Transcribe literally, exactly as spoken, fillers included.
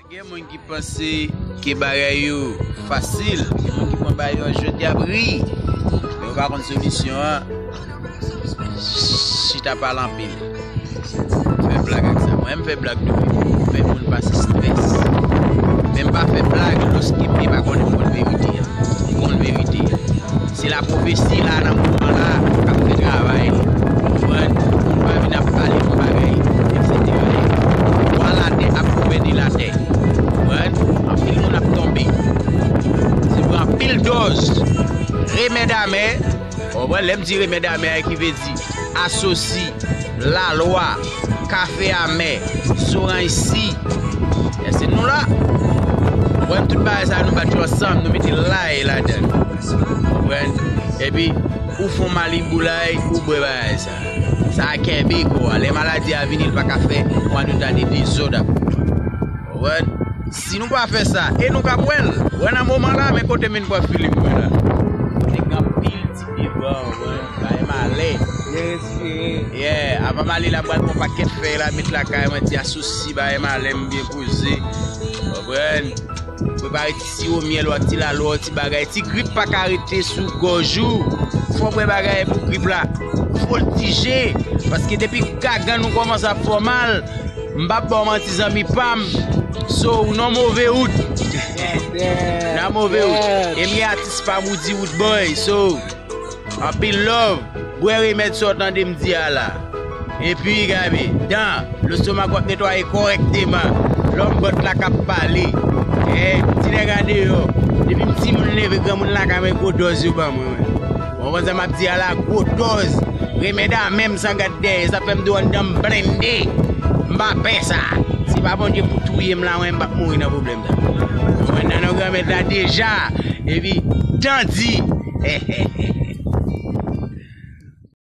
Gen moun ki panse ke bagay yo fasil, gen moun ki pran bagay yo an jwèt, y ap ri. Men yo pa konn solisyon an. Chita pale anpil. Fè blag ak sa. Mwen, m fè blag tou. Fè moun pase strès. Men m pa fè blag lòske m pa konnen m konn verite a. M konn verite a. Se lapwofesi la, nan moman la, k ap fè travay li. Ou konprann? Moun pa vin ap pale pou bagay, etsetera. Wa latè ap gouvène latè. Ou konprann? Anpil moun ap tonbe. Se pou anpil dòz. Remèd amè. Ou konprann? Lè m di remèd amè, ki vle di asosi, lalwa, kafe amè, zoranj si. Èske nou la? Ou konprann? Tout bagay sa, nou bat yo ansanm, nou mete lay ladan. Ou konprann? Epi, ou fon maliboulay, ou bwè bagay sa. Sa a kenbe kò a. Lè maladi a vini, li pa ka fè yon anota de dezòd ap. Ou konprann? Si nou pa fè sa, e nou k ap wè l. Wè nan moman la, men kote m vin pran filing mwen la. Nèg anpil ti devan, ou konprann? Bagay malè. Byen respire. Yeah, avan m ale la, m pral pran pakèt fèy la, met lakay mwen, ti asou si bagay malè m byen poze. Ou konprann? Prepare ti siwo myèl ou ak ti lalwa ou, ti bagay. Ti grip pa ka rete sou gòj ou. Fò w bwè bagay pou grip la. Fòtije. Paske depi gagann ou kòmanse ap fè w mal, m p ap ba w manti, zanmi pa m. So, ou nan move wout. Nan move wout. E m gen atis pa m, Woody Woodboy. So, anpil love. Bwè remèd sa w tande m di a la. Epi, gade, dan, lestomak w ap netwaye kòrèkteman. Lòm bòt la k ap pale. Eh, ti nèg andeyò. Depi m timoun leve, granmoun lakay mwen, gwo dòz yo ban mwen, wi. Ou konprann sa m ap di a la, gwo dòz. Remèd a menm san gad dèyè. Sa fè m di w anndan m blende. M pa pè sa. Se pa Bondye pou touye m la, wi, m p ap mouri nan pwoblèm sa. Mwen nan non Granmèt la deja. Epi, dan di.